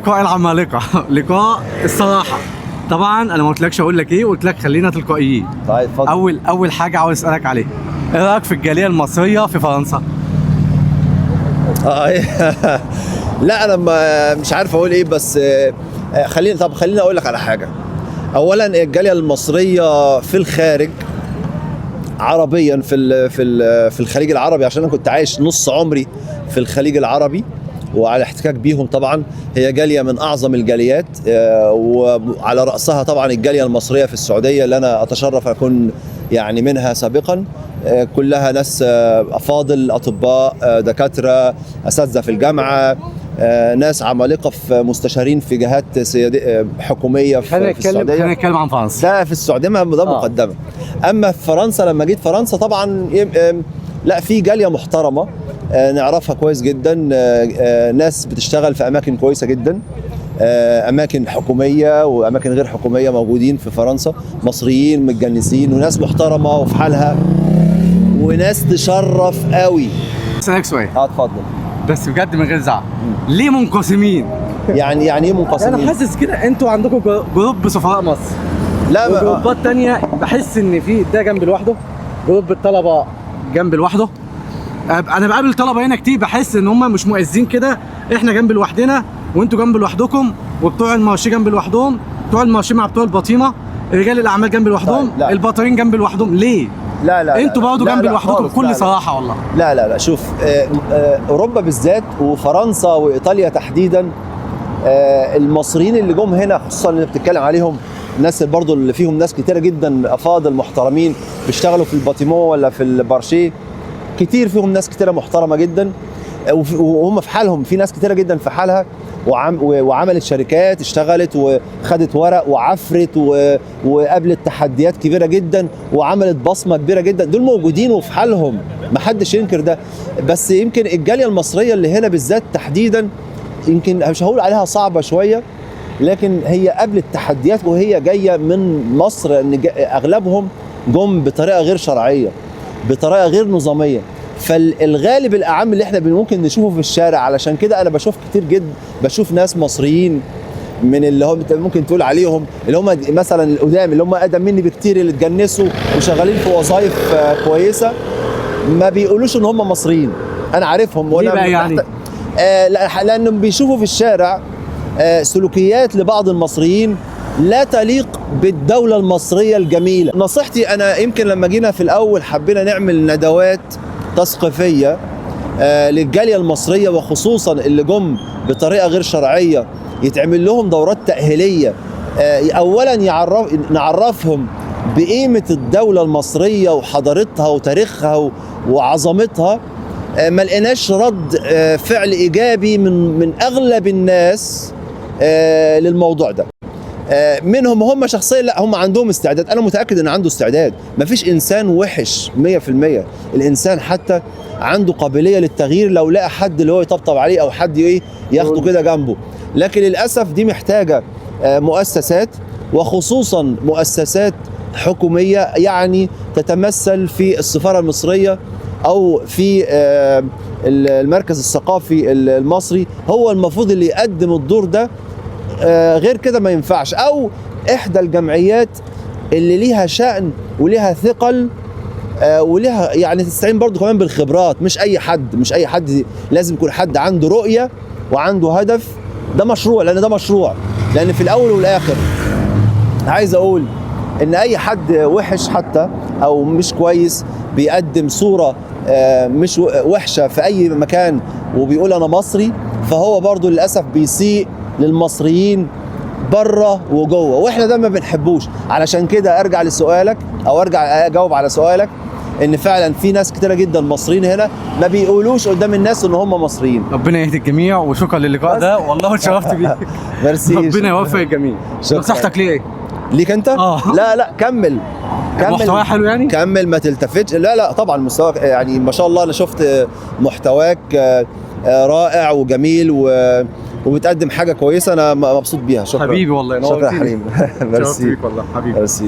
لقاء العمالقة، لقاء الصراحة. طبعا انا ما قلتلكش اقول لك ايه، قلت لك خلينا تلقائيين. طيب اتفضل. اول حاجة عاوز اسالك عليها، ايه رايك في الجالية المصرية في فرنسا؟ آه، لا انا ما مش عارف اقول ايه، بس خليني، طب خليني اقول لك على حاجة. اولا الجالية المصرية في الخارج عربيا في الخليج العربي، عشان انا كنت عايش نص عمري في الخليج العربي وعلى احتكاك بيهم، طبعا هي جالية من اعظم الجاليات، وعلى راسها طبعا الجالية المصرية في السعودية اللي انا اتشرف اكون يعني منها سابقا. كلها ناس افاضل، اطباء، دكاتره، اساتذة في الجامعة، ناس عمالقة، في مستشارين في جهات حكومية في خلينا في نتكلم السعودية. خلينا نتكلم عن فرنسا. ده في السعودية، ما ده مقدمه. اما في فرنسا لما جيت فرنسا طبعا لا في جالية محترمه، نعرفها كويس جدا، ناس بتشتغل في اماكن كويسة جدا، اماكن حكومية واماكن غير حكومية موجودين في فرنسا، مصريين متجنسين وناس محترمه وفي حالها وناس تشرف قوي. اسالك سؤال. اتفضل. بس بجد من غير زعل، ليه منقسمين؟ يعني ايه منقسمين؟ انا حاسس كده انتوا عندكم group سفراء مصر لا ما وجروبات تانية، بحس ان في ده جنب لوحده، group الطلبة جنب لوحده. انا بقابل طلبه هنا كتير، بحس ان هم مش مؤذين كده، احنا جنب لوحدنا وانتوا جنب لوحدكم، وبتوع ال marché جنب لوحدهم، بتوع ال marché مع بتوع الباطيمه، رجال الاعمال جنب لوحدهم، طيب، لا. البطارين جنب لوحدهم. ليه؟ لا لا انتوا برضه لا جنب لا لوحدكم خالص، بكل لا لا. صراحة والله. لا لا لا، شوف، اوروبا بالذات وفرنسا وايطاليا تحديدا، المصريين اللي جم هنا خصوصا اللي بتتكلم عليهم، الناس برضو اللي فيهم ناس كتيرة جدا افاضل محترمين بيشتغلوا في ال bâtiment ولا في ال marché، كتير فيهم ناس كتيرة محترمه جدا، وهم في حالهم، في ناس كتيرة جدا في حالها وعملت شركات، اشتغلت وخدت ورق وعفرت وقابلت تحديات كبيرة جدا وعملت بصمة كبيرة جدا. دول موجودين وفي حالهم، محدش ينكر ده. بس يمكن الجالية المصرية اللي هنا بالذات تحديدا، يمكن مش هقول عليها صعبة شوية، لكن هي قابلت تحديات وهي جاية من مصر، لان اغلبهم جم بطريقة غير شرعية، بطريقة غير نظامية. فالغالب الاعم اللي احنا ممكن نشوفه في الشارع، علشان كده انا بشوف كتير جدا، بشوف ناس مصريين من اللي هم ممكن تقول عليهم اللي هم مثلا القدام، اللي هم اقدم مني بكتير، اللي اتجنسوا وشغالين في وظائف كويسة، ما بيقولوش ان هم مصريين. انا عارفهم. وانا ليه بقى يعني؟ لانهم بيشوفوا في الشارع سلوكيات لبعض المصريين لا تليق بالدولة المصرية الجميلة. نصيحتي أنا، يمكن لما جينا في الأول حبينا نعمل ندوات تثقيفية للجالية المصرية، وخصوصا اللي جم بطريقة غير شرعية، يتعمل لهم دورات تأهيلية. أولا نعرفهم بقيمة الدولة المصرية وحضارتها وتاريخها وعظمتها. ما لقيناش رد فعل إيجابي من أغلب الناس للموضوع ده. منهم هم شخصيا لا، هم عندهم استعداد، انا متاكد ان عنده استعداد. مفيش انسان وحش 100%. الانسان حتى عنده قابلية للتغيير لو لقى حد اللي هو يطبطب عليه او حد ايه ياخده كده جنبه. لكن للاسف دي محتاجه مؤسسات، وخصوصا مؤسسات حكومية، يعني تتمثل في السفارة المصرية او في المركز الثقافي المصري، هو المفروض اللي يقدم الدور ده. غير كده ما ينفعش. او احدى الجمعيات اللي ليها شأن وليها ثقل، وليها يعني تستعين برضو كمان بالخبرات. مش اي حد، مش اي حد، لازم يكون حد عنده رؤية وعنده هدف. ده مشروع، لان ده مشروع، لان في الاول والاخر عايز اقول ان اي حد وحش حتى او مش كويس بيقدم صورة مش وحشة في اي مكان وبيقول انا مصري، فهو برضو للاسف بيسيء للمصريين بره وجوه، واحنا ده ما بنحبوش. علشان كده ارجع لسؤالك، او ارجع اجاوب على سؤالك، ان فعلا في ناس كتيرة جدا مصريين هنا ما بيقولوش قدام الناس ان هم مصريين. ربنا يهدي الجميع، وشكرا للقاء ده، والله اتشرفت بيك. ميرسي. ربنا يوفق الجميع. شكرا. نصيحتك ليه ايه؟ ليك انت؟ لا لا، كمل كمل. محتواه حلو يعني؟ كمل، ما تلتفتش. لا لا طبعا مستواك يعني ما شاء الله، انا شفت محتواك رائع وجميل وبتقدم حاجة كويسة، انا مبسوط بيها. شكرا حبيبي والله، شكرا يا نورتني. حبيبي. اتشرفت ميرسي. بيك والله حبيبي. ميرسي.